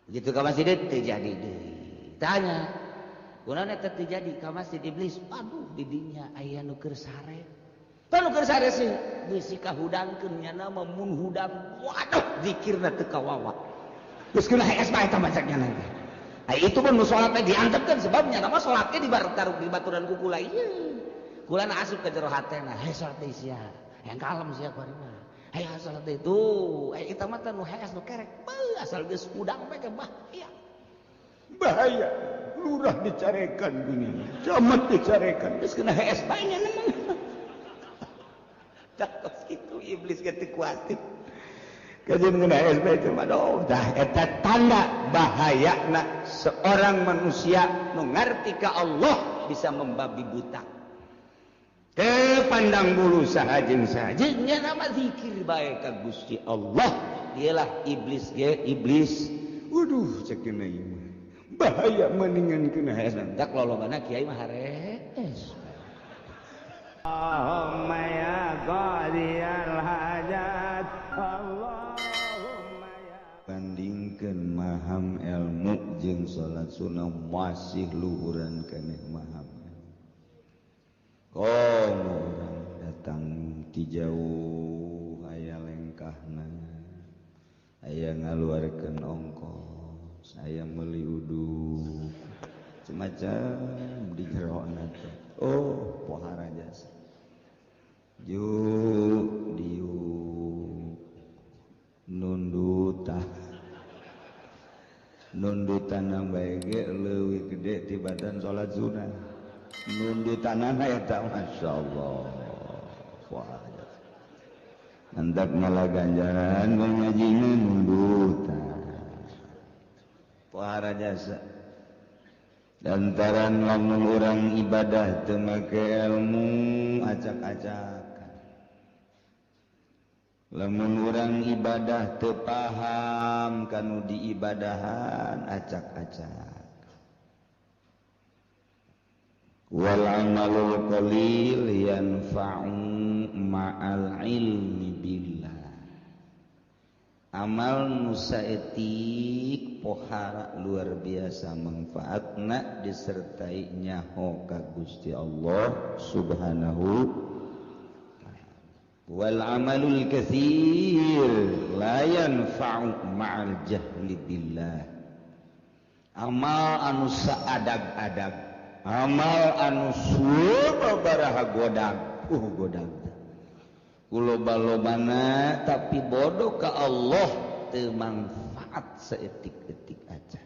Begitu ka masjid teu jadi deui. Tanya, kunaon eta teu jadi ka masjid iblis? Aduh, di dinya aya nu keur sare. Tah nu keur sare sih bisi kahudangkeun nya mah mun hudang. Waduh, zikirna teu kawawa. Geus kena hees bae eta macaknya nanti. Ai itu pun nu salat teh diantepkeun sebabnya nama salat ge dibaruk di baturan ku kula ieu. Kula na asup ka jero hatena, hei salat deui sia. Yang kalem sia kuari mah. Hei salat deui tuh, eh eta mah teh nu hees nu kerek. Beuh, asal geus hudang bae ge bahaya. Bahaya, lurah dicarekan dunia, camat dicarekan, geus kena hees bae nya mah. Tah kos kitu iblis ge teu kuatir. Kajian kena hees bae teh mah dah eta tanda bahayana seorang manusia nu ngarti ka Allah bisa membabi buta. Teu pandang bulu saha jeung saha. Jeung nya nama zikir bae ka Gusti Allah. Dialah iblis ge iblis. Waduh cek dina ieu mah. Bahaya mendingan kena hees. Tak lolobana kiai mah harees. Allahumma ya qadiyal hajat, Allahumma ya. Bandingkeun maham ilmu jeung salat sunnah masih luhuran keneh maham. Komo urang datang ti jauh aya lengkahna, aya ngaluarkeun ongkos, aya meuli uduk, macam di jerona teh. Oh, pohara jasa. Juk diuk nundutah. Nundutan bae ge leuwih gede tibatan salat sunah. Nundutanana eta masyaallah. Pohara jasa. Mantap malah ganjaran ngajina nundutan. Pohara jasa. Lantaran lamun urang ibadah teu make ilmu acak-acakan. Lamun urang ibadah teu paham kanu diibadahan acak-acak. Wal amalul qalil yanfa'u ma'al ilmi billah. Amal nu saeutik pohara luar biasa manfaatna disertai nyaho ka Gusti Allah Subhanahu wal amalul katsir la yanfa'u ma'al jahli billah. Amal anu saadag-adag, amal anu sababaraha godang, godang kuloba-lobana tapi bodoh ka Allah teu manfaat saeutik-eutik aja.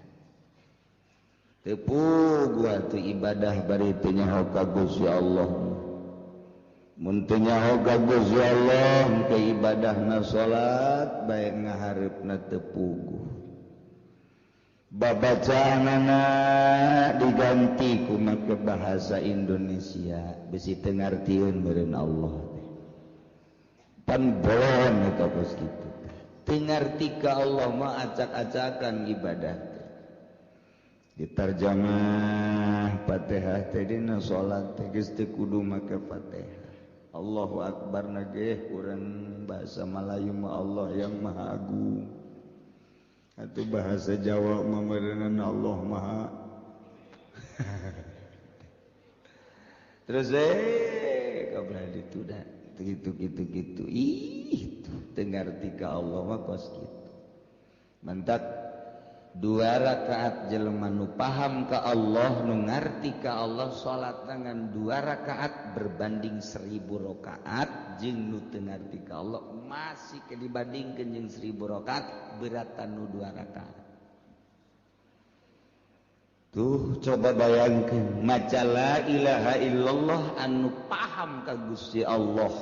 Teu puguh atuh ibadah bari teu nyaho ka Gusti Allah. Mun teu nyaho ka Gusti Allah ke ibadahna salat bae ngahareupna teu puguh. Babacaanana diganti ku make bahasa Indonesia bisi teu ngartieun meureun Allah. Pan bolon eta kos kitu. Teu ngarti ka Allah mah acak-acakan ibadah teh. Ditarjamah Fatihah teh dina salat teh geus teu kudu make Fatihah. Allahu akbar na ge urang bahasa Melayu mah Allah yang Maha Agung. Atau bahasa Jawa mah meureunna Allah Maha. Terus kabeh ditu da. Gitu gitu gitu. Ih, teu ngarti ka Allah mah kos kitu. Mantak dua rakaat jelema nu paham ka Allah, nu ngarti ka Allah salat dengan dua rakaat berbanding 1000 rakaat jeung nu teu ngarti ka Allah masih ke dibandingkeun jeung 1000 rakaat beratan nu dua rakaat. Tuh coba bayangkeun maca la ilaha illallah anu paham ka Gusti Allah.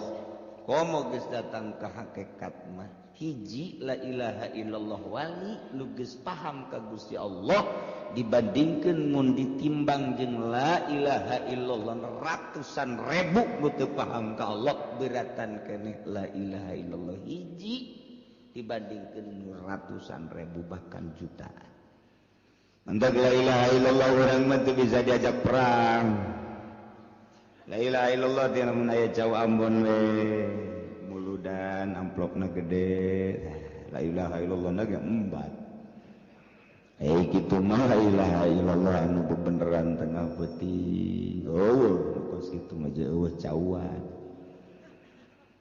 Komo geus datang ka hakikat mah hiji la ilaha illallah wali nu geus paham ka Gusti Allah dibandingkeun mun ditimbang jeung la ilaha illallah ratusan ribu nu teu paham ka Allah beratan keneh la ilaha illallah hiji dibandingkeun ratusan ribu bahkan jutaan. Mantak la ilaha illallah urang mah teu bisa diajak perang. La ilaha illallah teh lamun aya cau Ambon we muludan amplopna gede. La ilaha illallah na ge embat. kitu mah la ilaha illallah anu bebeneran tengah peuting. Oh, kos kitu mah eueuh cauan.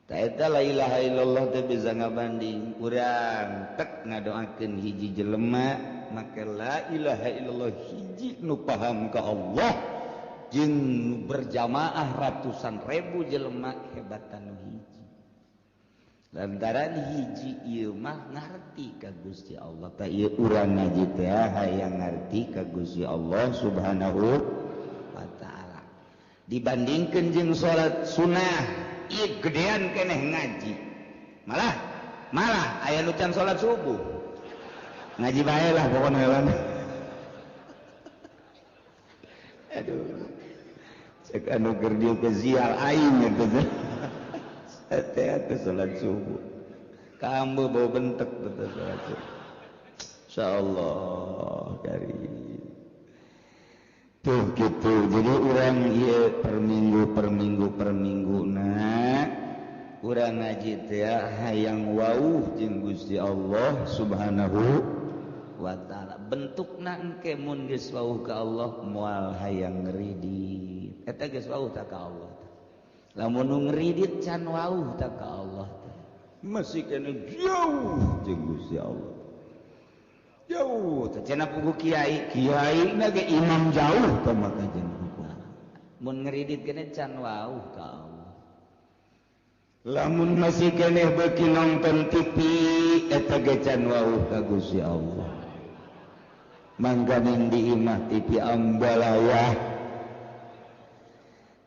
Ta eta la ilaha illallah teh bisa ngabanding urang tek ngadoakeun hiji jelema make la ilaha illallah hiji nu paham ka Allah jeung berjamaah ratusan ribu jelema hebatan nu hiji. Lantaran hiji ieu mah ngarti ka Gusti Allah. Ta ieu urang ngaji teh hayang ngarti ka Gusti Allah Subhanahu wa taala. Dibandingkeun jeung salat sunah, ieu gedean keneh ngaji. Malah malah aya nu can salat subuh. Ngaji bae lah pokona heula. Aduh. Cek anu keur dieu ke zial aing eta teh. Teh teh salat subuh. Kaambe bau bentek teh salat subuh. Insyaallah karim. Tuh gitu. Jadi urang ieu per minggu per minggu per mingguna urang ngaji teh hayang wauh jeung Gusti Allah Subhanahu wa taala. Bentukna engke mun geus wauh ka Allah moal hayang ngridit. Eta geus wauh ta ka Allah. Lamun nu ngridit can wauh ta ka Allah teh. Masih kena jauh jeung Gusti Allah. Jauh teh cenah puguh kiai, kiai na ge imam jauh teh maka jeung puguh. Mun ngridit kene can wauh ka Allah. Lamun masih keneh beuki nonton TV eta ge can wauh ka Gusti Allah. Mangganing di imah TV ambalaya.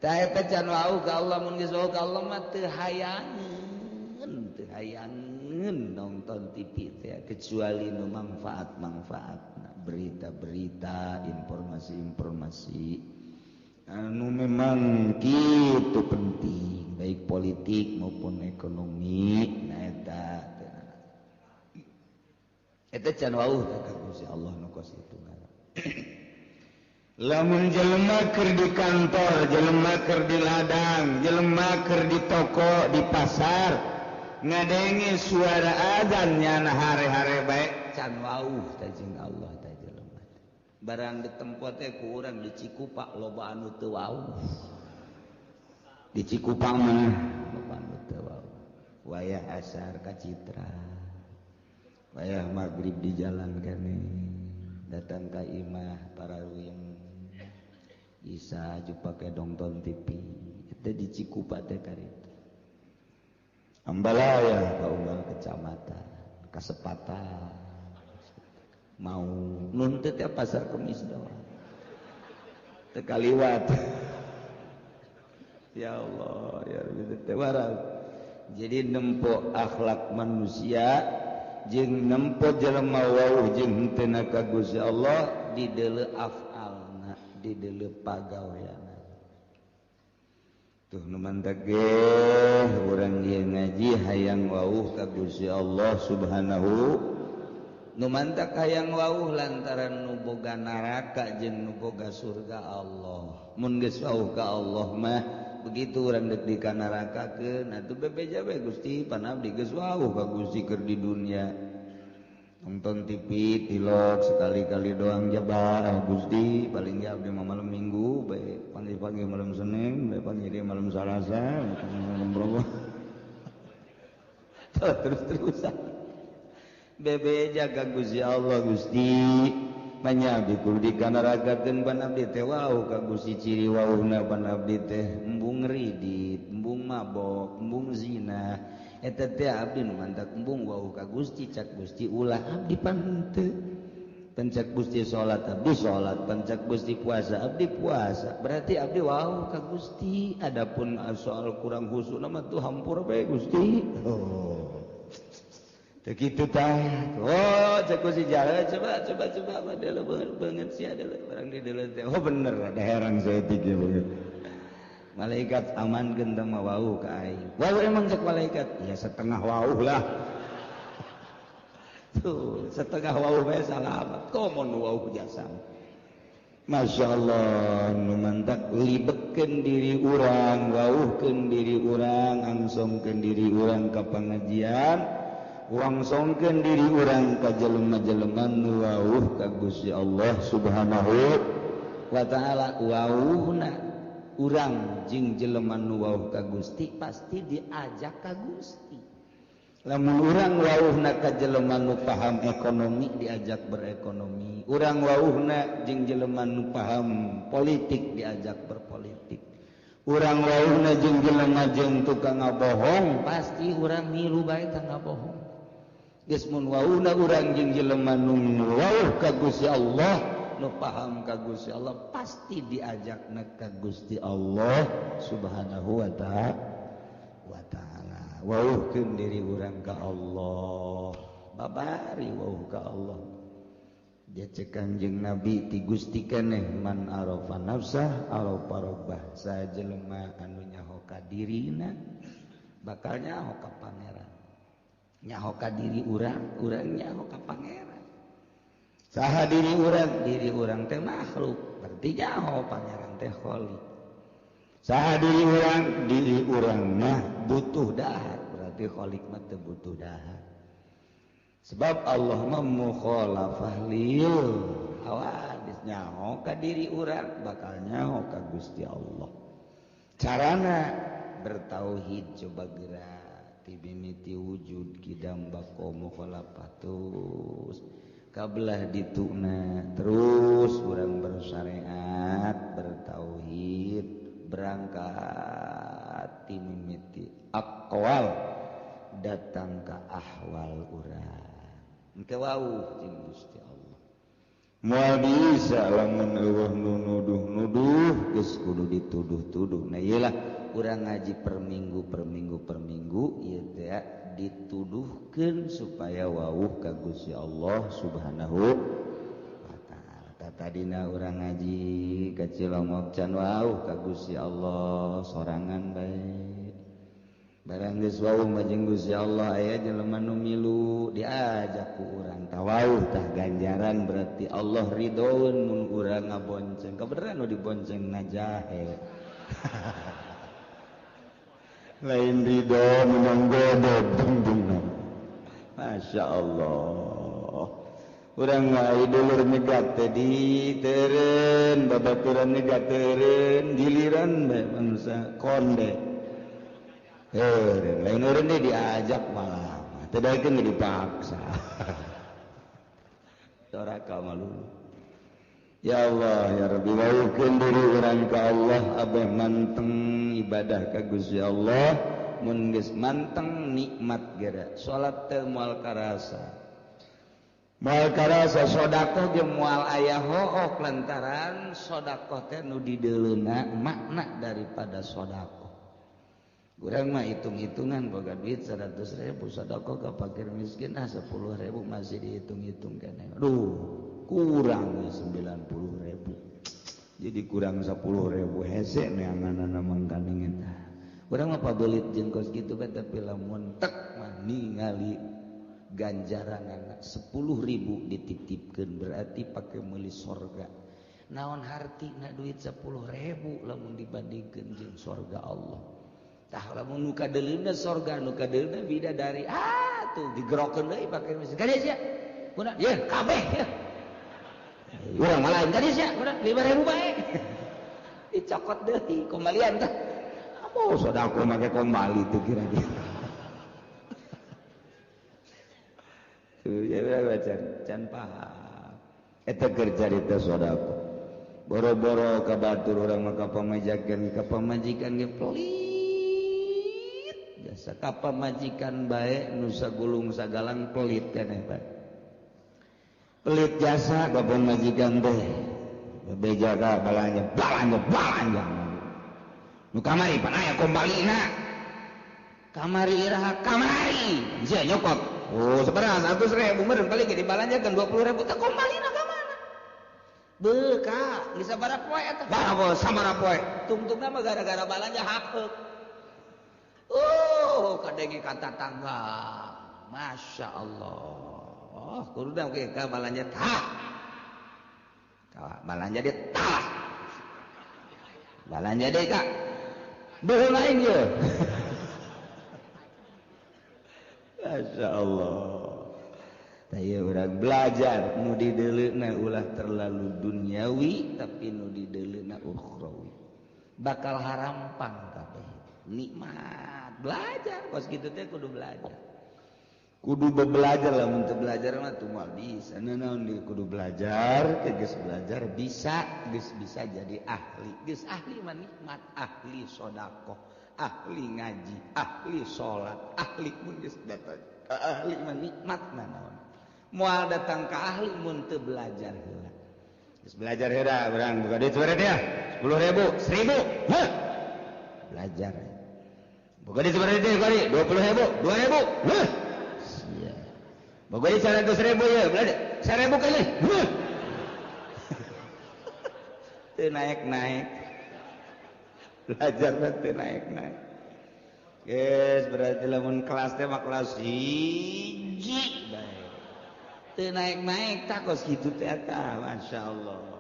Tah eta can wauh ka Allah, mun geus wauh ka Allah mah teu hayangeun, teu hayangeun nonton TV teh kecuali nu manfaat-manfaatna, berita-berita, informasi-informasi anu memang kitu penting, baik politik maupun ekonomi. Nah eta eta can wauh ka Gusti Allah nu kos itu. Lamun jelema keur di kantor, jelema keur di ladang, jelema keur di toko, di pasar, ngadenge suara adzan nyana hare-hare bae can wauh teh jeung Allah teh jelema. Barang ditempo teh ku urang di Cikupa loba anu teu wauh. Di Cikupa mah loba anu teu wauh. Wayah asar ka Citra. Wayah maghrib di jalan kene datang ka imah para yang Isa ju pake nonton TV eta di Cikupa teh karita. Ambalaya ka unggal kecamatan, kasepatan. Mau nuntut ya pasar Kemis doang. Teu kaliwat. Ya Allah, ya Rabbi teh warang. Jadi nempo akhlak manusia jeung nempo jelema wauh jeung henteu ka Gusti Allah di deuleu afalna, di deuleu pagaweanna. Tuh nu mantak ge urang ieu ngaji hayang wauh ka Gusti Allah Subhanahu. Nu mantak hayang wauh lantaran nu boga neraka jeung nu boga surga Allah. Mun geus wauh ka Allah mah begitu urang deuk di ka nerakakeun atuh bebeja we Gusti pan abdi geus wauh ka Gusti keur di dunia. Nonton TV tilok sekali-kali doang jabah Gusti paling ge abdi mah malam Minggu bae pagi-pagi malam Senin bae pagi deui malam Salasa malam Rabu. Terus-terusan bebeja ka Gusti Allah Gusti manya abdi kudu dikanarakakeun pan abdi teh wauh ka Gusti ciri wauhna pan abdi teh embung ridit, embung mabok, embung zina. Eta teh abdi nu mantak embung wauh ka Gusti cak Gusti ulah abdi pan henteu. Pencak Gusti salat abdi salat, pencak Gusti puasa abdi puasa. Berarti abdi wauh ka Gusti. Adapun soal kurang khusuk mah tuh hampura bae Gusti. Oh. Teu kitu tah. Oh, cek Gusti jalan coba coba coba padahal banget sih ada barang di deuleu teh. Oh bener ada herang saeutik ieu banget. Malaikat aman genteng mah wauh ka aing. Wauh emang cek malaikat? Ya setengah wauh lah. Tuh, setengah wauh bae salamat. Komo nu wauh jasa. Masya Allah, nu mantak libetkeun diri urang, wauhkeun diri urang, angsongkeun diri urang ka pangajian. Wangsongkeun diri urang ka jelema-jelema nu wauh ka Gusti Allah Subhanahu wa taala. Wauhna urang jeung jelema nu wauh ka Gusti pasti diajak ka Gusti. Lamun urang wauhna ka jelema nu paham ekonomi diajak berekonomi, urang wauhna jeung jelema nu paham politik diajak berpolitik, urang wauhna jeung jelema jeung tukang ngabohong pasti urang milu bae teh ngabohong. Geus mun wauhna urang jeung jelema nu wauh ka Gusti Allah, nu paham ka Gusti Allah pasti diajakna ka Gusti Allah Subhanahu wa ta'ala. Wauhkeun diri urang ka Allah, babari wauh ka Allah. Dia cek Kanjeng Nabi ti Gusti keneh man arafa nafsah arafa rabbah. Sajelema anu nyaho ka dirina bakal nyaho ka pangeran. Nyaho ka diri urang, urang nyaho ka pangeran. Saha diri urang teh makhluk, berarti nyaho pangeran teh khalik. Saha diri urang mah butuh dahar, berarti khalik mah teu butuh dahar. Sebab Allah mah mukhalafah lil hawadis, nyaho ka diri urang bakal nyaho ka Gusti Allah. Carana bertauhid coba gerak tibimiti wujud kidam bako mukhalafah terus kabelah dituna terus urang bersyariat bertauhid berangkat timimiti aqwal datang ke ahwal urang engke wauh jeung Gusti Allah. Moal bisa lamun eueuh nu nuduh-nuduh geus kudu dituduh-tuduh. Nah ieu lah urang ngaji per minggu per minggu per minggu ieu teh dituduhkeun supaya wauh ka Gusti Allah Subhanahu wa ta'ala. Tadina urang ngaji ka Cilongok can wauh ka Gusti Allah sorangan bae. Barang geus wauh mah jeung Gusti Allah aya jelema nu milu diajak ku urang tah wauh tah ganjaran berarti Allah ridhoeun mun urang ngabonceng. Kabeneran nu dibonceng ngajahe. Lain ridho menang godog dungdungna. Masya Allah. Urang mah dulur nyegat teh diteureun, babaturan nyegat teureun, giliran bae bangsa konde. Lain urang deh diajak malah, teu daekeun dipaksa. Doraka malu. Ya Allah ya Rabbi, wauhkeun diri urang ka Allah abeh manteng ibadah ka Gusti Allah. Mun geus manteng nikmat geura salat teh moal karasa, moal karasa sedekah ge moal aya hook lantaran sedekah teh nu dideuleuna makna daripada sedekah. Urang mah hitung-hitungan boga duit 100.000 sedekah ka fakir miskin ah 10.000 masih dihitung-hitung keneh. Aduh, kurang 90.000. Jadi kurang 10.000 hese neanganana mangkaning eta. Urang mah pabelit jeung kos kitu bae tapi lamun tek mah ningali ganjaranana 10.000 dititipkeun berarti pake meuli sorga. Naon hartina duit 10.000 lamun dibandingkeun jeung sorga Allah. Tah lamun nu kadeuleuna sorga nu kadeuleuna bidadari ah tuh digerokeun deui pake mesin. Ka dieu sia. Kuna ye kabeh ya. Urang mah lain ka dieu sia, kuna 5.000 bae. Dicokot deui kembalian tah. Apa sedekah make kembali tuh kira-kira. Tuh ya baca can paham. Eta keur carita sedekah. Boro-boro ka batur urang mah ka pamajikan ge pelit. Jasa ka pamajikan bae nu sagulung sagalang pelit keneh bae. Pelit jasa ka pamajikan teh. Bebeja ka balanja balanja balanja. Nu kamari pan aya kombalina. Kamari iraha kamari. Sia nyokot. Oh, sabaraha 100.000 meureun paling ge dibalanjakeun 20.000 teh kombalina ka mana? Beuh ka, geus sabaraha poe eta? Bah, sabaraha poe. Tungtungna mah gara-gara balanja hakeuk. Oh, kadenge ka tatangga. Masya Allah. Kudu ge ka balanja tah. Ka balanja dia tah. Balanja deui ka. Beuh lain ieu. Masya Allah. Taya urang belajar nu dideuleuna ulah terlalu duniawi tapi nu dideuleuna ukhrawi. Bakal harampang kabeh. Nikmat belajar kos kitu teh kudu belajar. Kudu belajar lah mun teu belajar mah teu moal bisa. Naon deui kudu belajar, teh geus belajar bisa, geus bisa jadi ahli. Geus ahli mah nikmat, ahli sedekah, ahli ngaji, ahli salat, ahli mun geus datang ka ahli mah nikmat naon. Moal datang ka ahli mun teu belajar heula. Geus belajar heula urang buka duit sabaraha dia? 10.000, 1.000. Heh. Belajar. Buka duit sabaraha dia? 20.000, 2.000. Heh. Sia. Boga duit 100.000 ya, belajar. 1.000 kali. Heh. Teu naik-naik. Belajar teu naik-naik. Geus berarti lamun kelas teh mah kelas 1 bae. Teu naik-naik tah kos kitu teh eta, masyaallah.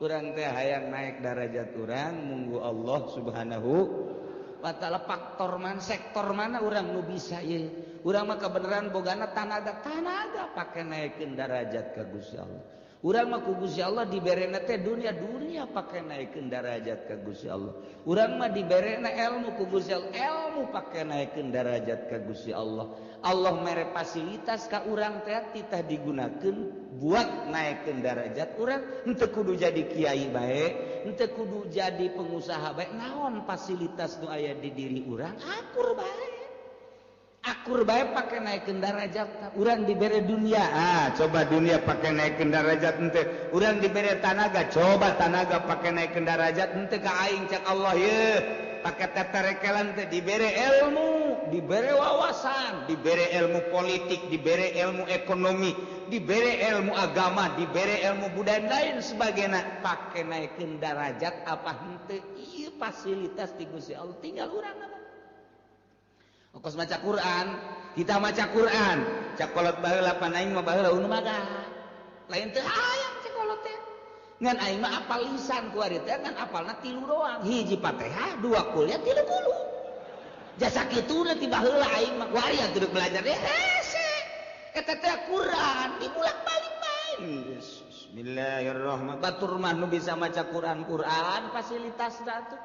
Urang teh hayang naik darajat urang munggu Allah Subhanahu wa taala faktor mana sektor mana urang nu bisa ieu. Urang mah kebenaran bogana tanaga pake naikeun darajat ka Gusti Allah. Urang mah ku Gusti Allah diberena teh dunia pake naikeun darajat ka Gusti Allah. Urang mah diberena ilmu ku Gusti Allah, ilmu pake naikeun darajat ka Gusti Allah. Allah mere fasilitas ka urang teh titah digunakeun buat naikeun darajat urang. Henteu kudu jadi kiai bae, henteu kudu jadi pengusaha bae. Naon fasilitas nu aya di diri urang akur bae. Akur bae pake naikeun darajat. Urang dibere dunia, ah coba dunia pake naikeun darajat henteu. Urang dibere tanaga, coba tanaga pake naikeun darajat henteu ka aing cak Allah ye. Pake teterekelan teh dibere ilmu, dibere wawasan, dibere ilmu politik, dibere ilmu ekonomi, dibere ilmu agama, dibere ilmu budaya lain sebagainya. Pake naikeun darajat apa henteu? Ieu fasilitas ti Gusti Allah tinggal urang apa? Kos maca Quran, kita maca Quran, cak kolot baheula pan aing mah baheula unu maga. Lain teu hayang cak kolot teh. Ngan aing mah apal lisan ku ari teh ngan apalna 3 doang. Hiji Fatihah, 2 kuliah, 3 kulu. Jasa kituna ti baheula aing mah ku ari atuh belajar deh hese. Eta teh Quran dibulak-balik bae. Bismillahirrahmanirrahim. Batur mah nu bisa maca Quran, Quran fasilitasna atuh.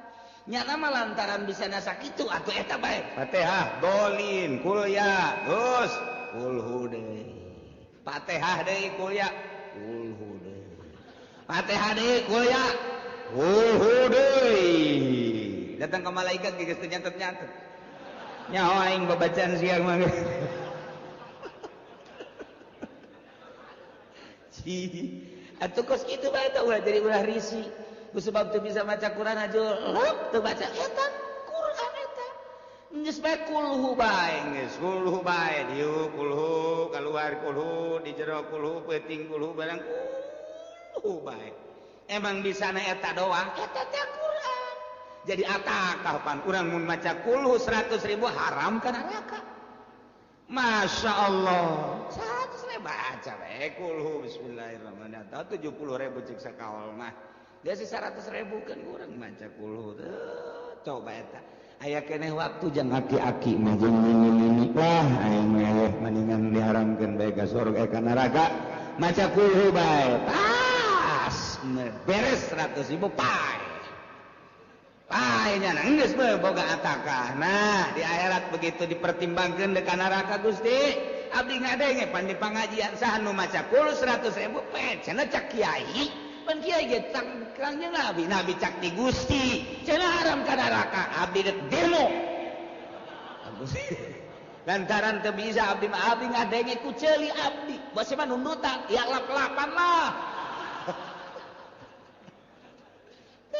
Nyana mah lantaran bisa nasak itu atuh eta bae. Fatihah, dolin, kuliah, terus kulhu deui. Fatihah deui kuliah, kulhu deui. Fatihah deui kuliah, kulhu deui. Datang ke malaikat geus teu nyatet-nyatet. Nyaho aing babacaan siang mah. Atuh kos kitu bae teh ulah jadi ulah risi. Ku sebab teu bisa maca Quran aja lep teu baca eta Quran eta geus bae kulhu bae geus kulhu bae dieu kulhu kaluar kulhu di jero kulhu peuting kulhu barang kulhu bae emang bisana eta doang eta teh Quran jadi atakah pan urang mun maca kulhu 100.000 haram ka neraka. Masya Allah 100.000 baca bae kulhu bismillahirrahmanirrahim 70.000 cik sakaol mah. Dia sih 100.000 kan kurang maca kulhu tuh coba eta aya keneh waktu jang aki-aki mah jeung nini-nini wah aing mah mendingan diharamkeun bae ka surga ka neraka maca kulhu bae pas beres 100.000 pae pae nya geus boga atakah. Nah di akhirat begitu dipertimbangkeun deuk ka neraka Gusti abdi ngadenge pan di pangajian saha nu maca kulhu 100.000 pe cenah cak kiai pan kiai ge tangkrangnya nabi nabi cak di Gusti cenah haram ka neraka abdi dek demo lantaran teu bisa abdi mah abdi ngadenge ku ceuli abdi bos mah nundutan ya lap-lapan lah.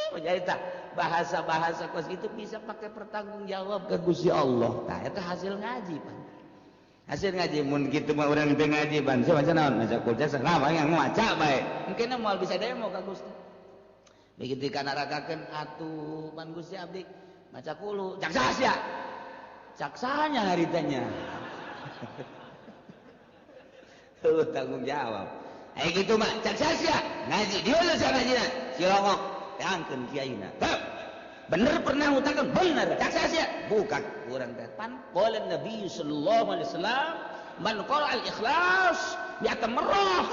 Jadi tak bahasa-bahasa kos itu bisa pakai pertanggungjawab ke Gusti Allah. Tah eta hasil ngaji pan. Hasil ngaji mun kitu mah urang teu ngaji pan. Sia maca naon maca kulca salah yang maca bae. Mungkin moal bisa demo ka Gusti. Begitu kanarakakeun atuh pan Gusti abdi maca kulu cak saha sia. Cak sahanya haritanya. Tuh tanggung jawab. Eh gitu mah cak saha sia ngaji dieu sia ngajina. Cilongok tangkeun kiaina. Teu. Bener pernah ngutangkeun? Bener. Cak sia buka urang teh. Pan qala Nabi sallallahu alaihi wasallam man qara al-ikhlas mi'ata marrah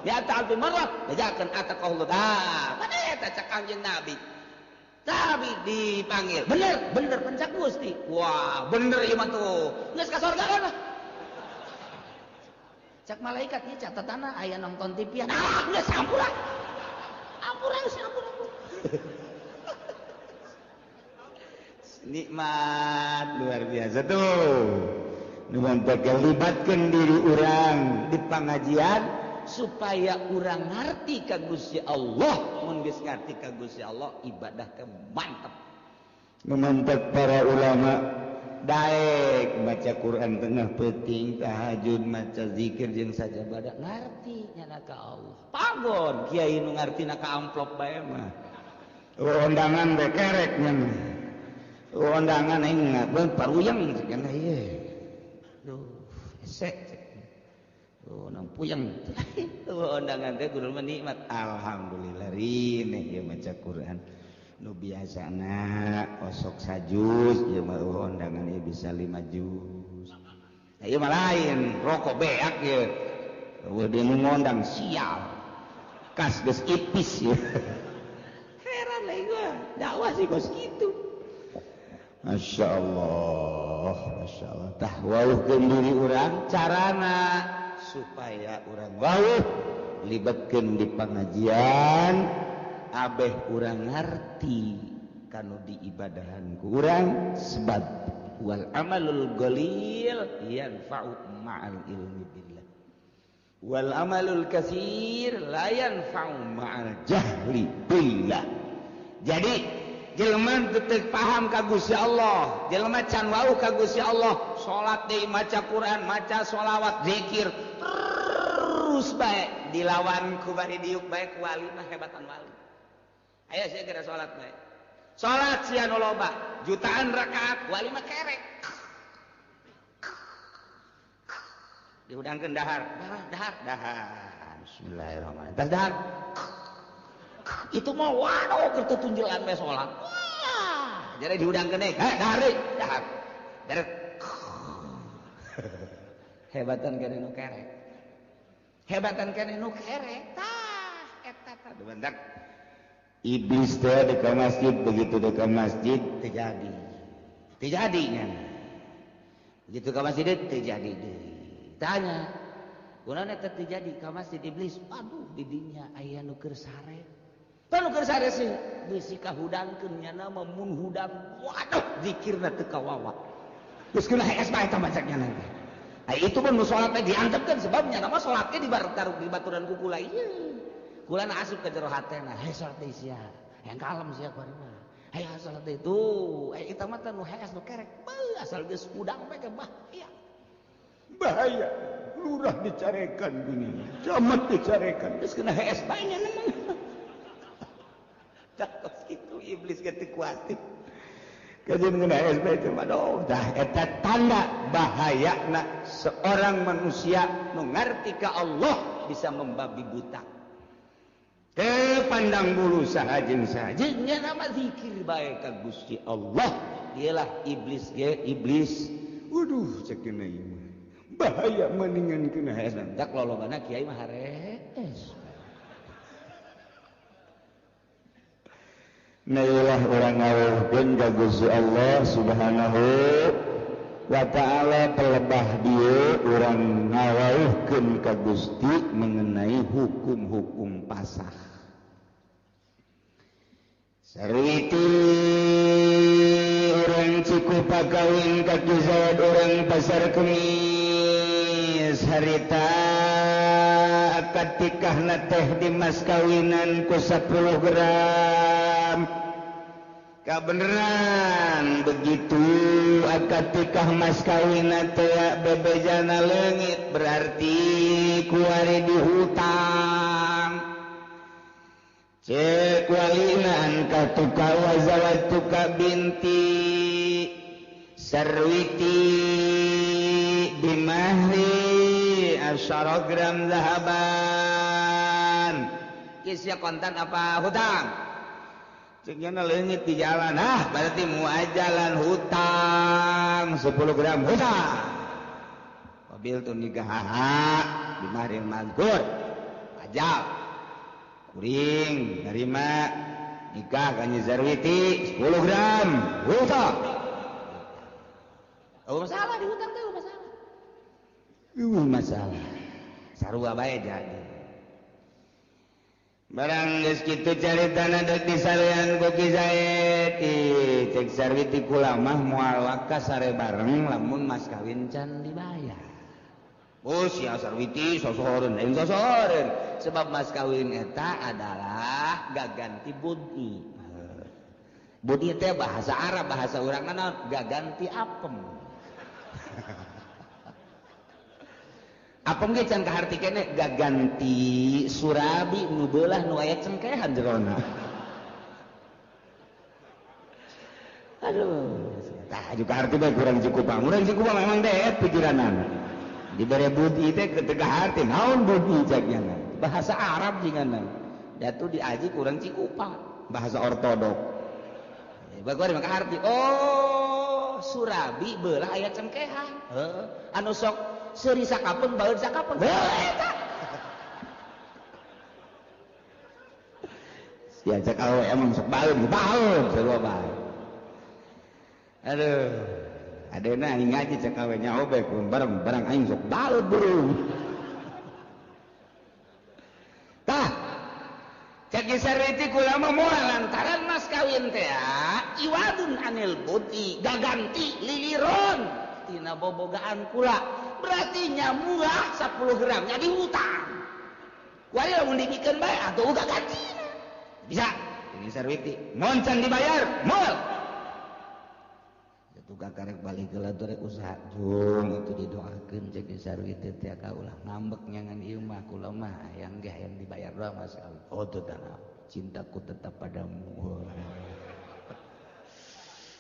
mi'ata alfi marrah bejakeun ataqallahu. Tah, mana eta cak Kangjeng Nabi. Tapi dipanggil, bener, bener pencak Gusti. Wah, bener ieu mah tuh. Geus ka sorga kan. Cak malaikat ieu catatana aya nonton TV. Ah, geus ampura. Ampura geus ampura. Nikmat luar biasa tuh. Nu mantep libatkeun diri urang di pengajian supaya urang ngarti ka Gusti Allah. Mun geus ngarti ka Gusti Allah ibadah ke mantep. Memantep para ulama daek maca Quran tengah peuting, tahajud, maca zikir jeung sajabada ngarti nyana ka Allah. Pagon kiai nu ngartina ka amplop bae mah. Undangan bae kerek nya. Undangan aing ngabeun paruyang cenah ieu. Duh, esek. Oh, nang puyeng. Tuh undangan teh kudu mah nikmat. Alhamdulillah rineh ieu maca Quran. Nu biasana osok sajuz ieu mah undangan ieu bisa 5 juz. Nah, ieu mah lain, rokok beak ieu. Eueuh deui nu ngondang sial. Kas geus ipis ieu. Heran lah gua, dakwah sih kos kitu. Masya Allah, Masya Allah. Tah wauhkeun diri urang carana supaya urang wauh libatkeun di pengajian abeh urang ngarti kanu diibadahan ku urang sebab wal amalul qalil yanfa'u ma'al ilmi billah wal amalul katsir la yanfa'u ma'al jahli billah. Jadi jelema teu paham ka Gusti Allah, jelema can wauh ka Gusti Allah, salat deui, maca Quran, maca sholawat, zikir terus bae dilawan ku bari diuk bae ku wali mah hebatan wali. Aya sia geura salat bae. Salat sia nu loba, jutaan rakaat, wali mah kerek. Dihudangkeun dahar, dahar, dahar. Bismillahirrahmanirrahim. Tas dahar. Itu mah waduh keur tutunjelan bae salat. Wah, jadi dihudangkeun deui. Heh, dahar deui, dahar. Deret. Hebatan keneh nu kerek. Hebatan keneh nu kerek. Tah, eta tah bentar. Iblis teh di ka masjid, begitu di ka masjid terjadi. Terjadi nya. Begitu ka masjid terjadi deui. Tanya, kunaon eta terjadi ka masjid iblis? Aduh, di dinya aya nu keur sare. Tah nu keur sare sih bisi kahudangkeun nya mah mun hudang. Waduh, zikirna teu kawawa. Geus kena hees bae eta macaknya nanti. Ai itu pun nu salat teh diantepkeun sebab nya mah salat ge dibareng di baturan ku kula ieu. Kulana asup ke jero hatena, hei salat deui sia. Hayang kalem sia kuari mah. Hayang salat deui tuh, ai eta mah teh nu hees nu kerek. Beuh, asal geus hudang bae ge bahaya. Bahaya, lurah dicarekan dunia, camat dicarekan, geus kena hees bae nya mah. Tah kos kitu iblis ge teu kuatir. Kajian kena hees bae teh mah dah eta tanda bahayana seorang manusia nu ngarti ka Allah bisa membabi buta. Teu pandang bulu saha jeung saha. Jeung nama zikir bae ka Gusti Allah. Dialah iblis ge iblis. Waduh cek dina ieu mah. Bahaya mendingan kena hees. Dak lolobana kiai mah harees. Nah ilah urang ngawuhkeun ka Gusti Allah Subhanahu wa ta'ala pelebah dieu urang ngawuhkeun ka Gusti mengenai hukum-hukum pasah. Sarwiti urang Cikupa kawin ka Ki Zaid urang Pasar Kemis harita akad tikahna teh di mas kawinan ku 10 gram. Kabeneran begitu akad tikah mas kawinna teh bebejana leungit berarti kuari dihutang. Cek walinan katuka wa zawatuka binti sarwiti bimahri asyara gram zahaban. Kisah kontan apa hutang? Ceknya leungit di jalan, ah berarti muajalan hutang 10 gram hutang. Mobil tuh nikah bimahril mazkur. Ajal. Kuring nerima nikah ka Nyi Sarwiti 10 gram hutang. Oh masalah di hutang teh masalah. Masalah. Sarua bae jadi. Barang geus kitu caritana deuk disarean ku Ki Zaid. Cek Sarwiti kula mah moal waka sare bareng lamun mas kawin can dibayar. Oh sia Sarwiti sosohoreun aing sosohoreun. Sebab mas kawin eta adalah gaganti budi. Budi teh bahasa Arab, bahasa urang naon? Gaganti apem. Apem ge can kaharti keneh gaganti surabi nu beulah nu aya cengkehan jerona. Aduh, tah juga harti bae kurang Cikupang. Urang Cikupang memang deet pikiranana. Dibere budi teh teu kaharti naon budi cek nya. Bahasa Arab jingana. Datu diaji kurang Cikupang, bahasa ortodok. Bae maka harti. Oh, surabi beulah aya cengkehan. Heeh. Anu sok seuri sakapeung baeud sakapeung. Heuh eta. Sia cek awe emang sok baeud, baeud sarua bae. Aduh, adena aing ngaji cek awe nyaho bae bareng barang aing sok baeud burung. Tah. Cek Sarwiti kula mah moal lantaran mas kawin teh iwadun anil budi gaganti liliron tina bobogaan kula. Berarti nyamuah 10 gram jadi hutang. Kuari lamun dibikeun bae atuh uga gantina. Bisa. Ini Sarwiti, mun can dibayar, moal. Tukang karek balik heula teh usaha jung itu didoakeun cek Sarwiti teh ka ulah ngambek nyangan ieu mah kula mah hayang ge hayang dibayar doang mas kawin. Oh teu tanah, cintaku tetap padamu.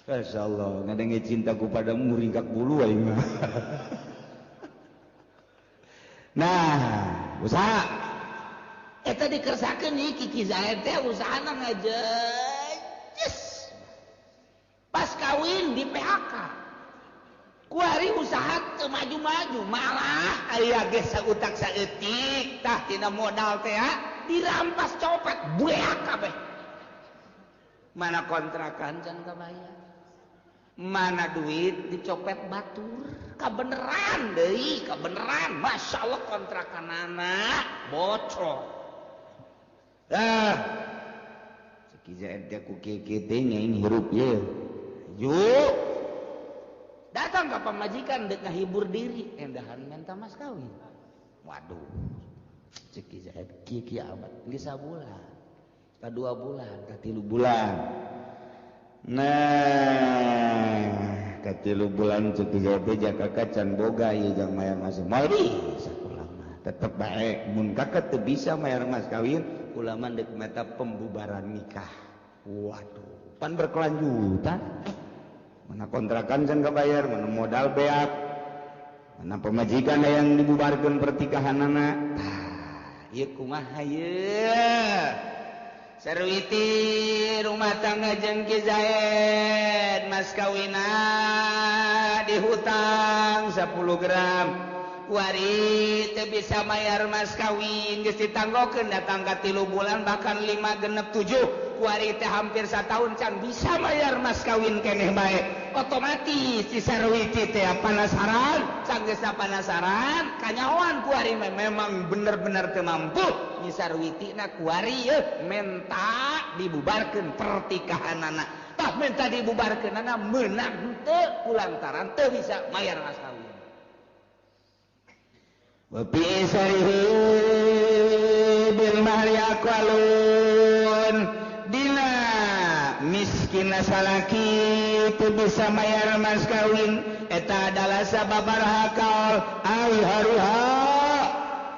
Masyaallah, ngadenge cintaku padamu ringkak bulu aing mah. Nah, usaha eta dikersakeun ieu Ki Zaid teh usahana ngajejes. Pas kawin di PHK. Kuari usaha teu maju-maju, malah aya ge sautak saeutik tah tina modal teh dirampas copet beak kabeh. Mana kontrakan can kabayar. Mana duit dicopet batur. Kabeneran deui, kabeneran. Masya Allah kontrakanana bocor. Ah. Ki Zaid teh ku kieu teh nyaing hirup ieu. Yuk. Datang ke pamajikan dek ngahibur diri, endahan minta mas kawin. Waduh. Cek Ki Zaid kieu kieu amat geus sabulan, ka 2 bulan, ka 3 bulan. Nah, ka 3 bulan cek Ki Zaid teh jaka can boga ieu jang mayar mas. Moal bisa kula mah. Tetep bae mun kakak teu bisa mayar mas kawin, kula mah deuk meta pembubaran nikah. Waduh, pan berkelanjutan. Mana kontrakan can kabayar, mana modal beak, mana pemajikan yang dibubarkan pertikahanana. Tah, ieu kumaha ieu? Sarwiti rumah tangga jeung Ki Zaid, mas kawina dihutang 10 gram. Kuari teu bisa mayar mas kawin, geus ditanggokeun datang ka 3 bulan bahkan 5 genep 7. Kuari teh hampir satahun can bisa mayar mas kawin keneh bae. Otomatis si Sarwiti teh penasaran, sanggeusna penasaran, kanyahoan kuari memang bener-bener teu mampu. Nyi Sarwiti na kuari yeuh menta dibubarkeun pertikahanana. Tah menta dibubarkeunana meunang henteu kulantaran teu bisa mayar mas kawin. Wa bi sarihi bil mahri aqwalun. Dina miskin salaki itu bisa mayar mas kawin eta adalah sababaraha kaul ai haruha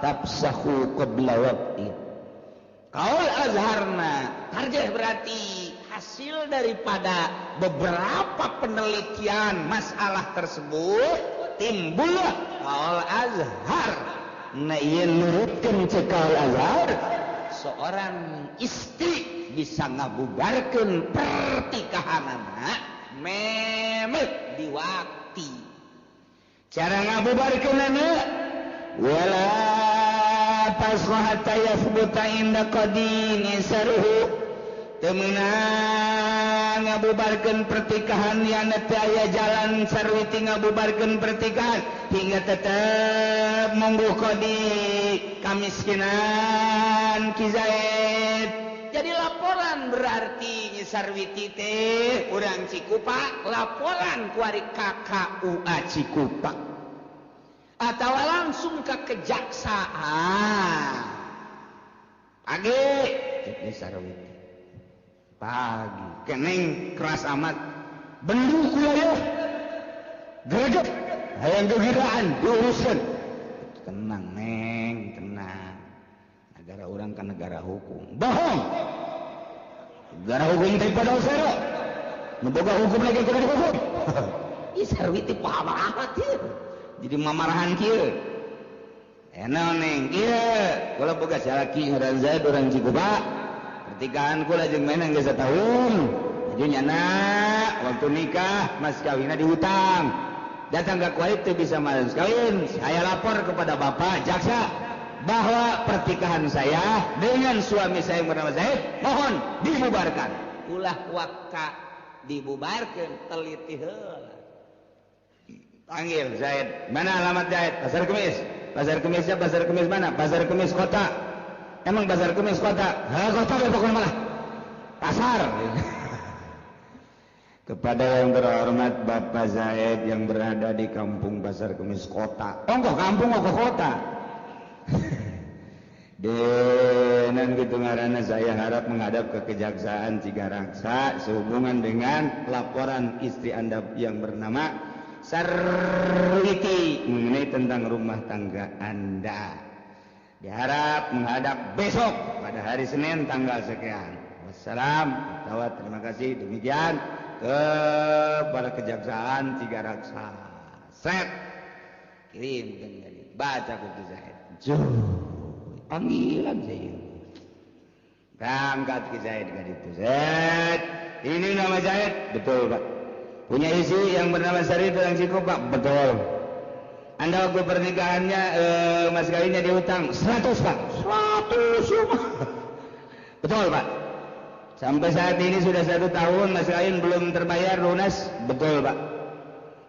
tafsahu qabla waqti. Kaul azharna tarjih berarti hasil daripada beberapa penelitian masalah tersebut timbullah kaul azhar. Nah ieu nurutkeun cek kaul azhar seorang istri bisa ngabubarkeun pertikahanana memek di waktu. Cara ngabubarkeunana wala tasqa hatta yathbuta inda qadini saruhu. Temenang ngabubarkeun pertikahan yang teu aya jalan Sarwiti ngabubarkeun pertikahan hingga tetep mungguh kodi kamiskinan Ki Zaid. Jadi laporan berarti Nyi Sarwiti teh urang Cikupa laporan kuari KKUA Cikupa atau langsung ke kejaksaan. Pagi cek Nyi Sarwiti. Pagi keneng keras amat bendu kula ya greget hayang gegiraan diuruskeun. Tenang neng, tenang, negara urang kan negara hukum. Bohong, negara hukum teh pada sero nu boga hukum lagi kudu dihukum. Ih Sarwiti paham amat ieu jadi mamarahan kieu. Enak neng kieu kula boga salaki ngaran Zaid urang Cikupa. Pertikahan kula jeung menang geus satahun. Jadi nyana waktu nikah mas kawinna dihutang. Datang ke kualit teu bisa mas kawin. Saya lapor kepada bapak jaksa bahwa pertikahan saya dengan suami saya yang bernama Zaid mohon dibubarkan. Ulah waka dibubarkan teliti heula. Panggil Zaid. Mana alamat Zaid? Pasar Kemis. Pasar Kemisnya Pasar Kemis mana? Pasar Kemis kota. Emang Pasar Kemis kota? Ha, kota pokoknya malah pasar. Kepada yang terhormat Bapak Zaid yang berada di kampung Pasar Kemis kota. Ongkoh kampung ongkoh kota. Denan gitu ngaranna saya harap menghadap ke Kejaksaan Cigaraksa sehubungan dengan laporan istri Anda yang bernama Sarwiti mengenai tentang rumah tangga Anda. Diharap menghadap besok pada hari Senin tanggal sekian. Wassalam. Terima kasih. Demikian kepada Kejaksaan Cigaraksa. Set. Kirim baca ke Zaid. Panggilan saya. Berangkat ke Zaid ke itu. Zaid. Ini nama Zaid. Betul, Pak. Punya istri yang bernama Sarwiti yang Cikupa. Betul. Anda waktu pernikahannya mas kawinnya dihutang 100 Pak. 100 Betul Pak. Sampai saat ini sudah 1 tahun mas kawin belum terbayar lunas. Betul Pak.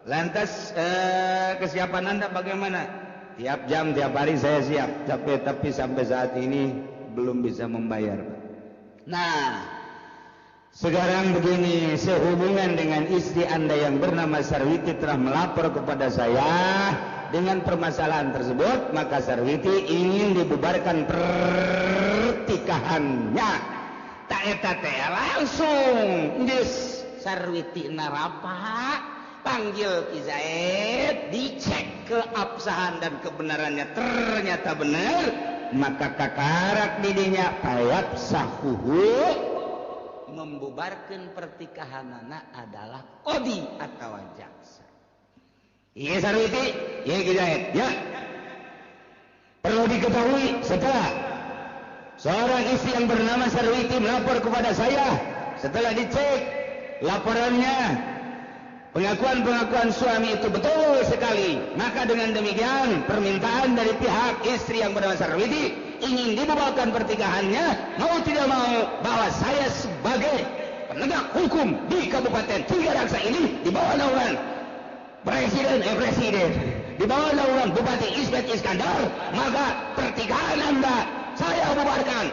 Lantas kesiapan Anda bagaimana? Tiap jam tiap hari saya siap. Tapi sampai saat ini belum bisa membayar Pak. Nah, sekarang begini, sehubungan dengan istri Anda yang bernama Sarwiti telah melapor kepada saya dengan permasalahan tersebut, maka Sarwiti ingin dibubarkan pertikahannya. Tak eta teh langsung geus Sarwiti narapa, panggil Ki Zaid, dicek keabsahan dan kebenarannya, ternyata benar, maka kakarak didinya payap sahuhu. Membubarkan pertikahanana adalah kodi atau jaksa. Iya Sarwiti, iya Ki Zaid, ya. Perlu diketahui setelah seorang istri yang bernama Sarwiti melapor kepada saya, setelah dicek laporannya, pengakuan-pengakuan suami itu betul sekali. Maka dengan demikian permintaan dari pihak istri yang bernama Sarwiti ingin dibubarkan pertikahannya, mau tidak mau bahwa saya sebagai penegak hukum di Kabupaten Cigaraksa ini di bawah naungan Presiden di bawah naungan Bupati Ismet Iskandar, maka pertikahan Anda saya bubarkan.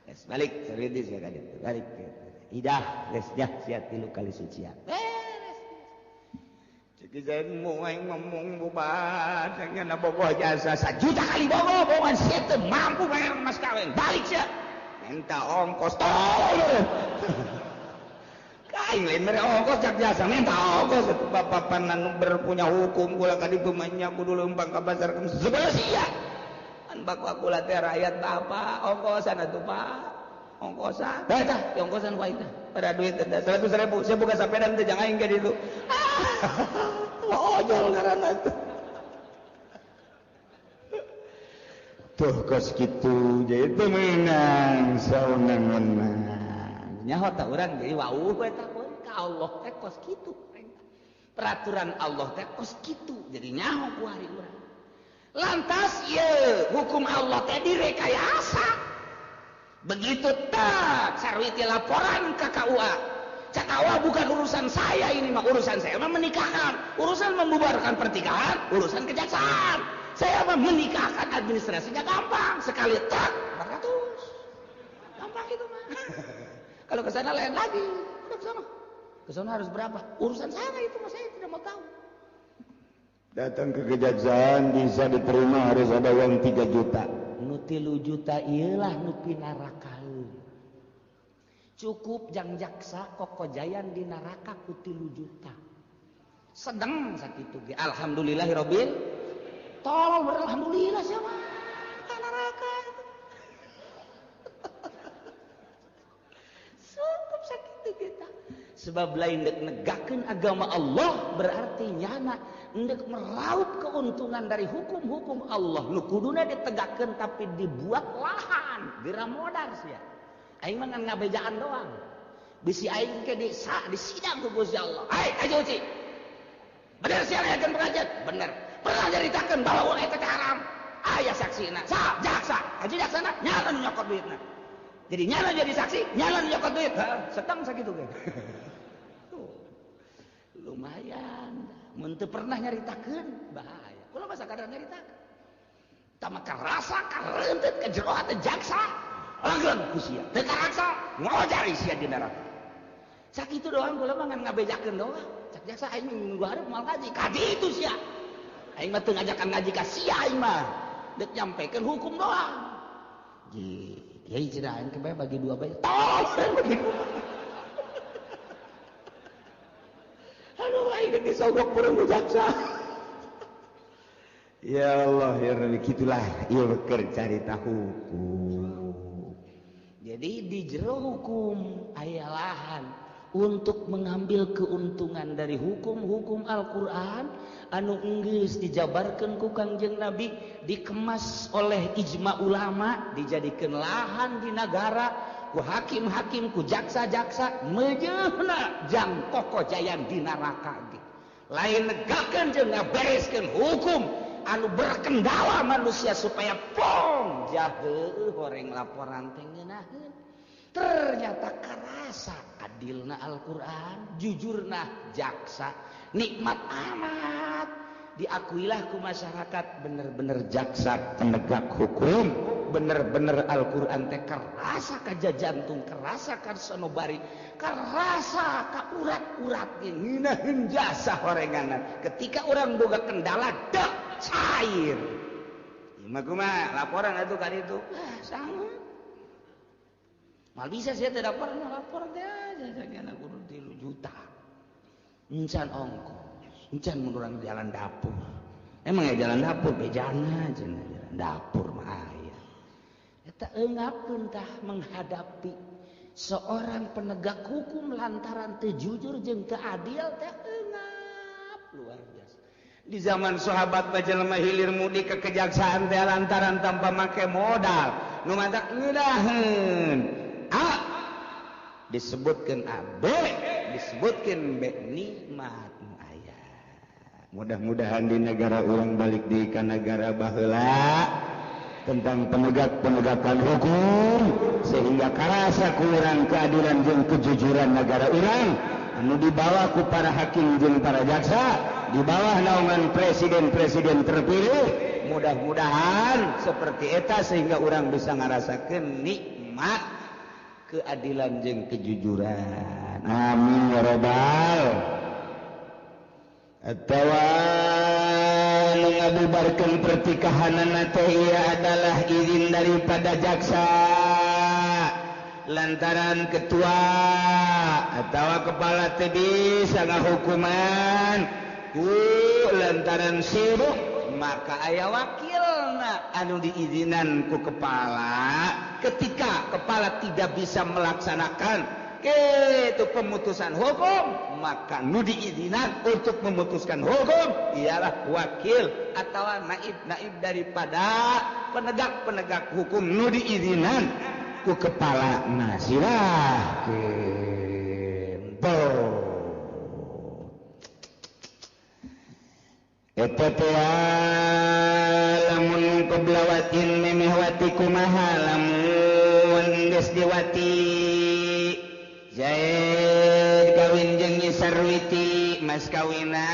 Yes, balik Sarwiti saya balik. Idah lesnya siat tilu kali sucian. Saya mau ngomong bubar, saya bogoh jasa 1 juta kali bogoh, bogohan saya teu mampu bayar mas kawin, balik sia, minta ongkos tolong, kain lain mere ongkos cak jasa, minta ongkos itu bapak panan berpunya hukum, kula kadi pemainnya kudu lempang ka pasar sebelah sia, an bapak kula teh rakyat bapak ongkosan atuh pak, ongkosan, tah ongkosan ku aing teh, pada duit teh 100.000, saya buka sepeda teh jangan aing ka ditu. Ojol ngaranna teh. Tuh kos kitu jadi teu meunang sawenang-wenang. Nyaho tah urang jadi wauh eta ka Allah teh kos kitu. Peraturan Allah teh kos kitu jadi nyaho ku hari urang. Lantas ieu hukum Allah teh direkayasa. Begitu tak sarwiti laporan ke KUA. Cak KUA bukan urusan saya ini mah, urusan saya mah menikahkan, urusan membubarkan pernikahan, urusan kejaksaan. Saya mah menikahkan, administrasinya gampang, sekali tak 400. Gampang itu mah. Kalau ke sana lain lagi, udah ke sana. Ke sana harus berapa? Urusan sana itu mah saya tidak mau tahu. Datang ke kejaksaan bisa diterima harus ada uang 3 juta. Nu 3 juta ieulah nu pinarakaeun. Cukup jang jaksa kokojayan di neraka ku 3 juta. Sedeng sakitu ge. Alhamdulillahirabbil. Tolol beralhamdulillah siapa ka neraka. Cukup sakitu kita. Sebab lain dek negakeun agama Allah berarti nyana ndek meraup keuntungan dari hukum-hukum Allah nu kuduna ditegakkeun tapi dibuat lahan diramodar sia. Aing mah ngan ngabejaan doang. Bisi aing ke di sidang ku Gusti Allah. Hai aja uci. Bener sia ngajakeun pengajian? Bener. Pernah nyaritakeun bahwa uang eta teh haram. Aya saksina. Sa jaksa. Haji jaksana nyala nu nyokot duitna. Jadi nyala jadi saksi, nyala nu nyokot duit. Heeh, setang sakitu ge. Tuh. Lumayan. Mun teu pernah nyaritakeun bahaya. Kula mah sakadar nyaritakeun. Tama karasa karentet ka jero hate jaksa. Langgeun ku sia. Teu karaksa ngojar sia di neraka. Sakitu doang kula mah ngan ngabejakeun doang. Cak jaksa aing minggu hareup moal ngaji. Ka ditu sia. Aing mah teu ngajakan ngaji ka sia aing mah. Deuk nyampekeun hukum doang. Kiai cenah aing ke bagi dua bae. Tolong bagi dua. Aduh, aing disogok purung jaksa. Ya Allah, ya Rabbi, gitulah ieu keur carita hukum. Jadi di jero hukum aya lahan untuk mengambil keuntungan dari hukum-hukum Al-Qur'an anu enggeus dijabarkeun ku Kangjeng Nabi, dikemas oleh ijma ulama, dijadikeun lahan di nagara ku hakim-hakim, ku jaksa-jaksa mejeuna jang kokojayan di neraka ge. Lain negakeun jeung ngabereskeun hukum anu berkendala manusia supaya pong jaheuh horeng laporan teh ngeunaheun. Ternyata karasa adilna Al-Qur'an, jujurna jaksa, nikmat amat. Diakuilah ku masyarakat bener-bener jaksa penegak hukum, bener-bener Al-Qur'an teh kerasa ka jantung, kerasa ka sanobari, kerasa ka urat-urat ge ngeunaheun jasa horenganan. Ketika orang boga kendala dek cair. Ieu mah kumaha laporan atuh ka ditu. Ah, sangat. Mal bisa saya tidak pernah lapor teh aja sagana kudu 3 juta. Encan ongkos, encan mun urang jalan dapur. Emang ya jalan dapur bejana cenah jalan dapur mah aya. Eta eungapkeun tah menghadapi seorang penegak hukum lantaran teu jujur jeung teu adil teh eungap luar biasa. Di zaman sahabat mah jelema hilir mudik ke kejaksaan teh lantaran tanpa make modal. Nu matak ngeunaheun. A disebutkan A, B disebutkan B, nikmat aya. Mudah-mudahan di negara urang balik di ka negara baheula tentang penegak-penegakan hukum sehingga karasa kurang keadilan jeung kejujuran negara urang anu dibawa ku para hakim jeung para jaksa di bawah naungan presiden-presiden terpilih. Mudah-mudahan seperti eta sehingga urang bisa ngarasakeun nikmat keadilan jeung kejujuran. Amin ya rabbal. Atawa nu ngabubarkeun pertikahanana teh ieu adalah izin daripada jaksa lantaran ketua atawa kepala teh bisa ngahukuman ku lantaran sibuk maka aya wakilna anu diizinan ku kepala. Ketika kepala tidak bisa melaksanakan Itu pemutusan hukum, maka nu diizinan untuk memutuskan hukum ialah wakil atau naib-naib daripada penegak-penegak hukum nu diizinan ku kepala nasirah gitu. Eta teh lamun keblawatin memeh wati kumaha lamun geus diwati Zaid kawin jeung Nyi Sarwiti mas kawina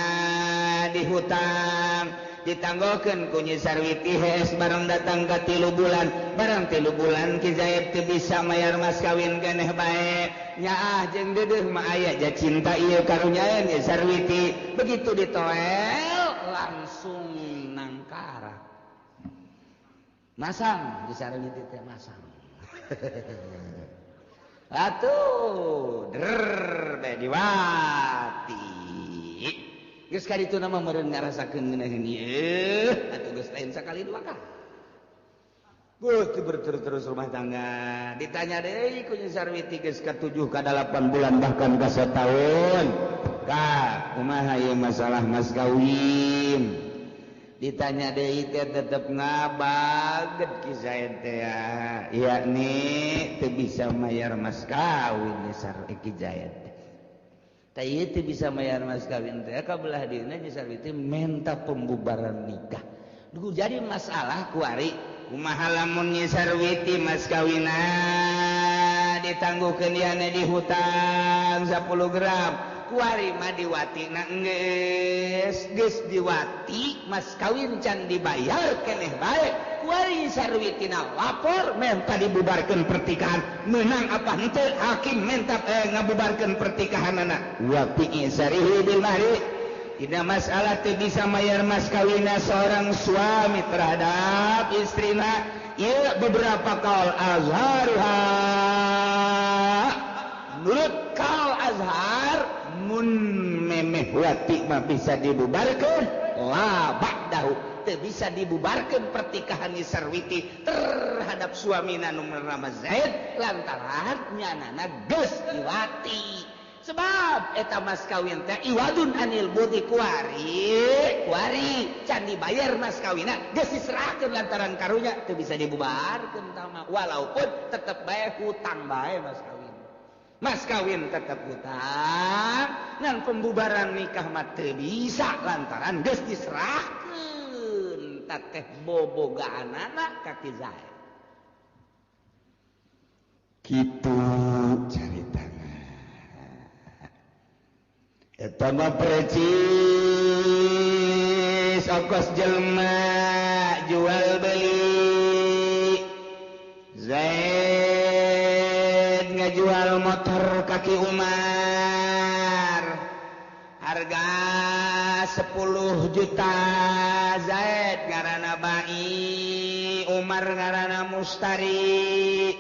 dihutang ditanggokeun ku Nyi Sarwiti hees barang datang ka 3 bulan barang 3 bulan Ki Zaid teu bisa mayar mas kawin keneh bae nyaah jeung deudeuh mah aya ja cinta ieu karunya Nyi Sarwiti begitu ditoel langsung nangkara masang Nyi Sarwiti teh masang atuh der bae diwati geus ka ditu mah meureun ngarasakeun ngeunaheun ieu atuh geus lain sakali dua kali geus berterus-terus rumah tangga ditanya deui ku Nyi Sarwiti geus ka 7 ka 8 bulan bahkan ka sataun ka kumaha ieu masalah mas kawin ditanya deui teh tetep ngabaget Ki Zaid teh yakni teu bisa mayar mas kawin Nyi Ki Zaid teh ieu teu bisa mayar mas kawin teh ka belah dieuna Nyi Sarwiti menta pembubaran nikah. Duh jadi masalah kuari kumaha lamun Nyi Sarwiti mas kawina ditangguhkeun diana dihutang 10 gram kuari mah diwatina geus geus diwati mas kawin can dibayar keneh bae kuari Sarwitina lapor menta dibubarkeun pertikahan meunang apa henteu hakim menta ngabubarkeun pertikahanana wa fi sarihi bil mahri dina masalah teu bisa mayar mas kawina seorang suami terhadap istrina ieu beberapa kaul azharuha menurut kaul azhar mun memeh wati mah bisa dibubarkeun la ba'dahu teu bisa dibubarkeun pertikahan Nyi Sarwiti terhadap suamina nu bernama Zaid lantaran nyanana geus diwati sebab eta mas kawin teh iwadun anil budi kuari kuari can dibayar mas kawina geus diserahkeun lantaran karunya teu bisa dibubarkeun tah walaupun tetep bae hutang bae mas kawin. Mas kawin tetap hutang ngan pembubaran nikah mah teu bisa lantaran geus diserahkeun teteh bobogaanana ka Ki Zaid. Kitu caritana. Eta mah precis ongkos jelema jual beli. Zaid ngajual motor kaki Umar harga 10 juta Zaid ngaranna Bai Umar ngaranna Mustari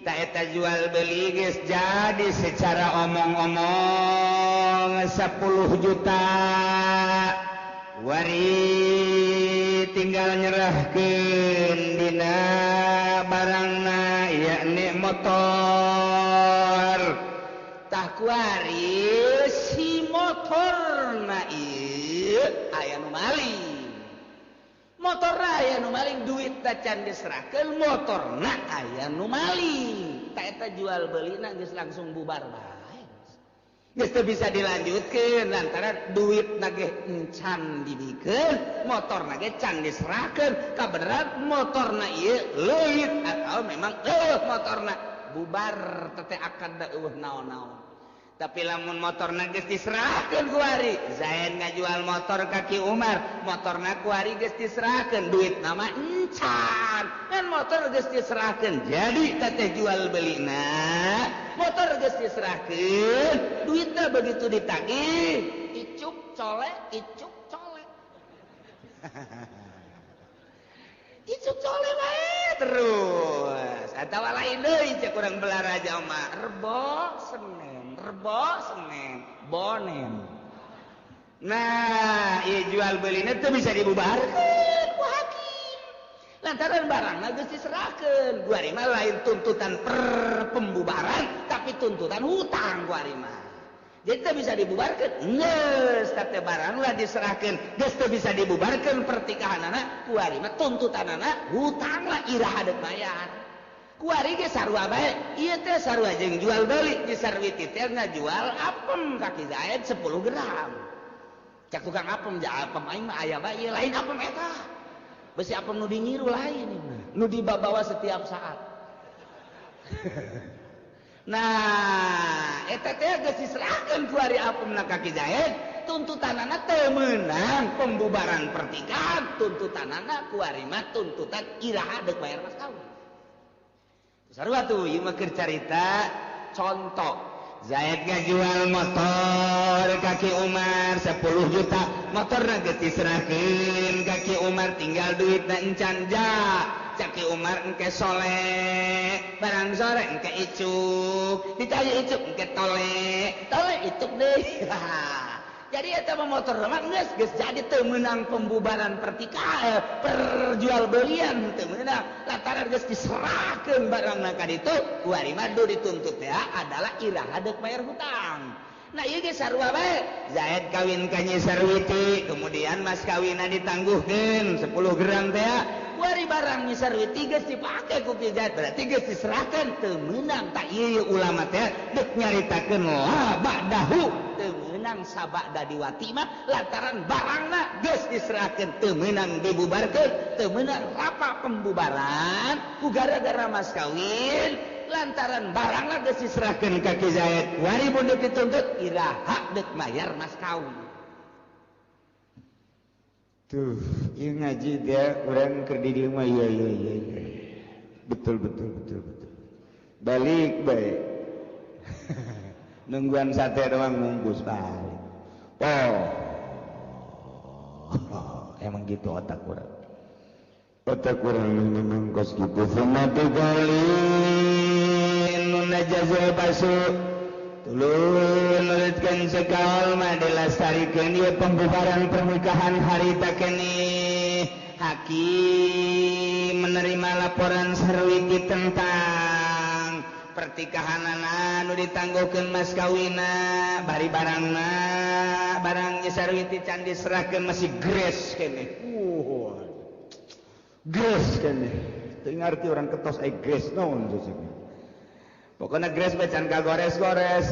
ta eta jual beli geus jadi secara omong-omong 10 juta wari tinggal nyerahkeun dina barangna yakni motor tah kuari si motorna ieu aya nu maling motorna aya nu maling duitna can diserahkeun motorna aya nu maling tah eta jual belina geus langsung bubar bae geus teu bisa dilanjutkeun lantaran duitna ge encan dibikeun motorna ge can diserahkeun kabeneran motorna ieu leuit atau memang eueuh motorna bubar teh akad da eueuh naon-naon tapi lamun motorna geus diserahkeun kuari Zaid ngajual motor ka Ki Umar motorna kuari geus diserahkeun duitna mah encan kan motor geus diserahkeun jadi teteh jual belina motor geus diserahkeun duitna begitu ditagih icuk colek icuk colek icuk colek bae terus atawa lain deui cek urang Balaraja mah rebo Senin rebo Senin bonen. Nah ieu jual belina teu bisa dibubarkeun ku hakim Lantaran barangna geus diserahkeun. Kuari mah lain tuntutan per pembubaran tapi tuntutan hutang kuari mah. Jadi teu bisa dibubarkeun. Geus teh barang lah diserahkeun, geus teu bisa dibubarkeun pertikahanana kuari mah tuntutanana hutang lah iraha deuk bayar. Kuari ge sarua bae, ieu teh sarua jeung jual beli di Sarwiti teh ngajual apem ka Ki Zaid 10 gram. Cak tukang apem, ja apem aing mah aya bae, ieu lain apem eta. Besi apem nu dinyiru lain mah, nu dibawa setiap saat. Nah, eta teh geus diserahkeun kuari apemna ka Ki Zaid, tuntutanana teu meunang pembubaran pertikahan, tuntutanana kuari mah tuntutan iraha deuk bayar mas kawin. Sarua tuh ieu mah keur carita contoh. Zaid ngajual motor ka Ki Umar 10 juta, motorna geus diserahkeun ka Ki Umar tinggal duitna encan ja. Cak Ki Umar engke sole, barang sore engke icuk, ditanya icuk engke tole, tole icuk deui. Jadi eta mah motor mah geus jadi teu meunang pembubaran pertikahan, perjual belian teu meunang lantaran geus diserahkeun barangna ka ditu, kuari mah dituntut teh adalah iraha deuk bayar hutang. Nah ieu ge sarua bae, Zaid kawin ka Nyi Sarwiti, kemudian mas kawinna ditangguhkeun 10 gram teh, kuari barang Nyi Sarwiti geus dipake ku Ki Zaid, berarti geus diserahkeun teu meunang. Tak ieu ulama teh deuk nyaritakeun la ba'dahu teu meunang sabada diwati mah lantaran barangna geus diserahkeun teu meunang dibubarkeun, teu meunang rapa pembubaran ku gara-gara mas kawin lantaran barangna geus diserahkeun ka Ki Zaid, wari mun deuk dituntut iraha deuk mayar mas kawin. Tuh, ieu ngaji dia urang keur di dieu mah iya iya iya. Betul betul betul betul. Balik bae. Nungguan sate doang nunggus balik. Oh, emang gitu otak urang. Otak urang memang kos gitu. Suma tugalin nunajazul basu. Tuluy nurutkeun sekaol mah dilestarikeun ieu pembubaran pernikahan harita keneh. Hakim menerima laporan Sarwiti tentang pertikahanana nu ditangguhkeun mas kawina bari barangna barang Nyi Sarwiti can diserahkeun masih gres keneh. Gres keneh. Teu ngarti urang ketos ai gres naon seseukeun. Pokoknya gres bae can kagores-gores.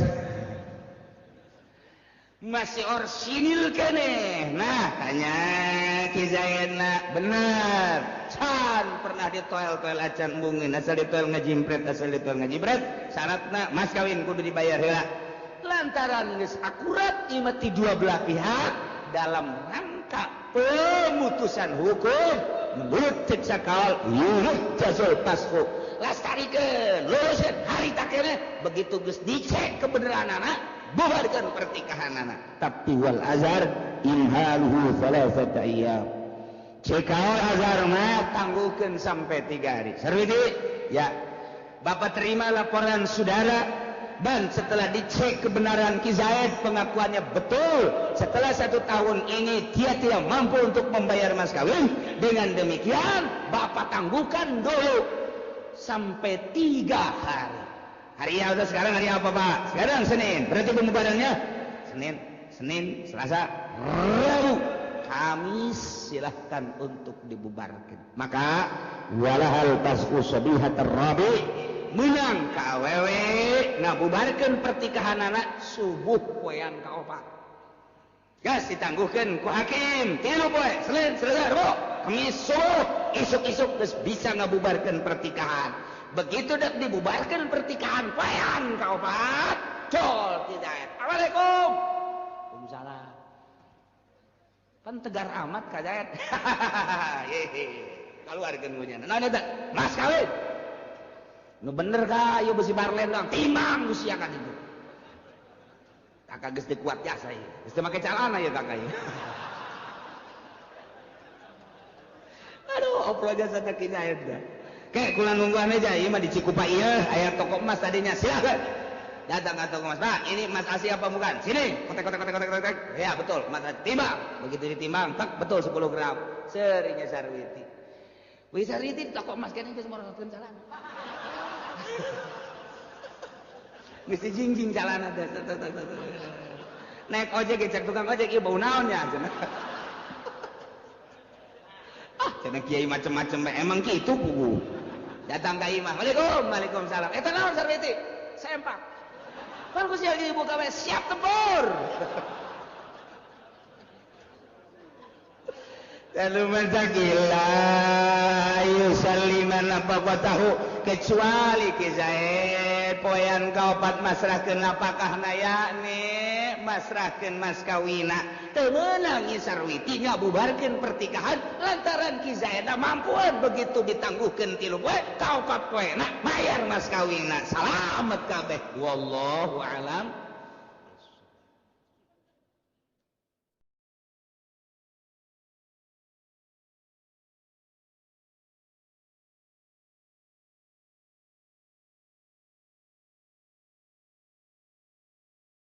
Masih orsinil keneh. Nah, tanya Ki Zaidna, bener. Can pernah ditoel-toel acan embungeun, asal ditoel ngajimpret, asal ditoel ngajimpret, syaratna mas kawin kudu dibayar heula. Lantaran geus akurat ieu mah ti dua belah pihak dalam rangka pemutusan hukum menurut cek sakaol yurjazul pasfu. Lestarikan, lurusin harita keneh, begitu geus dicek kebenaranana, bubarkan pertikahanana. Tapi wal azhar imhaluhu thalathata ayyam. Cek azhar mah tangguhkeun sampai 3 hari. Sarwiti, ya. Bapak terima laporan saudara dan setelah dicek kebenaran Ki Zaid pengakuannya betul. Setelah 1 tahun ini dia tidak mampu untuk membayar mas kawin. Dengan demikian Bapak tangguhkan dulu sampai 3 hari. Hari ya udah sekarang hari apa Pak? Sekarang Senin. Berarti pembubarannya Senin, Senin, Selasa, Rabu, Kamis silahkan untuk dibubarkan. Maka walahal tasku sabihat rabi menang ka awewe ngabubarkeun pertikahanana subuh poean kaopat. Gas ditangguhkeun ku hakim 3 poe, Senin, Selasa, Rabu, Kamis subuh isuk-isuk geus bisa ngabubarkeun pertikahan. Begitu dak dibubarkan pertikahan poean kaopat, col tidak. Assalamualaikum. Waalaikumsalam. Pan tegar amat ka Zaid. Hehe. Kaluarkeun ku nya. Naon eta? Mas kawin. Nu bener ka ieu besi barlen doang, timbang ku sia ka ditu. Kakak geus teu kuat jasa ieu. Geus teu make calana ieu kakak ieu. Aduh, oplo jasa teh kieu eta. Kayak kula nungguan aja, ieu mah di Cikupa ieu aya toko emas tadinya. Silakan. Datang ke toko emas, Pak, ini emas asli apa bukan? Sini, kotek kotek kotek kotek kotek. Ya, betul, emas asli. Timbang. Begitu ditimbang, tak betul 10 gram. Serinya Sarwiti. Wih sariti toko emas keneh geus morotkeun calana. Geus dijingjing calana teh. Naik ojek cek tukang ojek ieu bau naon nya cenah. Ah cenah kiai macem-macem emang kitu pugu. Datang ka imah. Waalaikum, waalaikumsalam. Eta naon sarwiti? Sempak. Pan ku sia dibuka we siap tempur. Lalu gila yusalliman apa tahu kecuali Ki Zaid poean kaopat masrahkeun napakahna yakni masrahkeun mas kawina teu meunang Nyi Sarwiti ngabubarkeun pertikahan lantaran Ki Zaid mampuan begitu ditangguhkeun 3 poe kaopat poena mayar mas kawina salamet kabeh wallahu alam.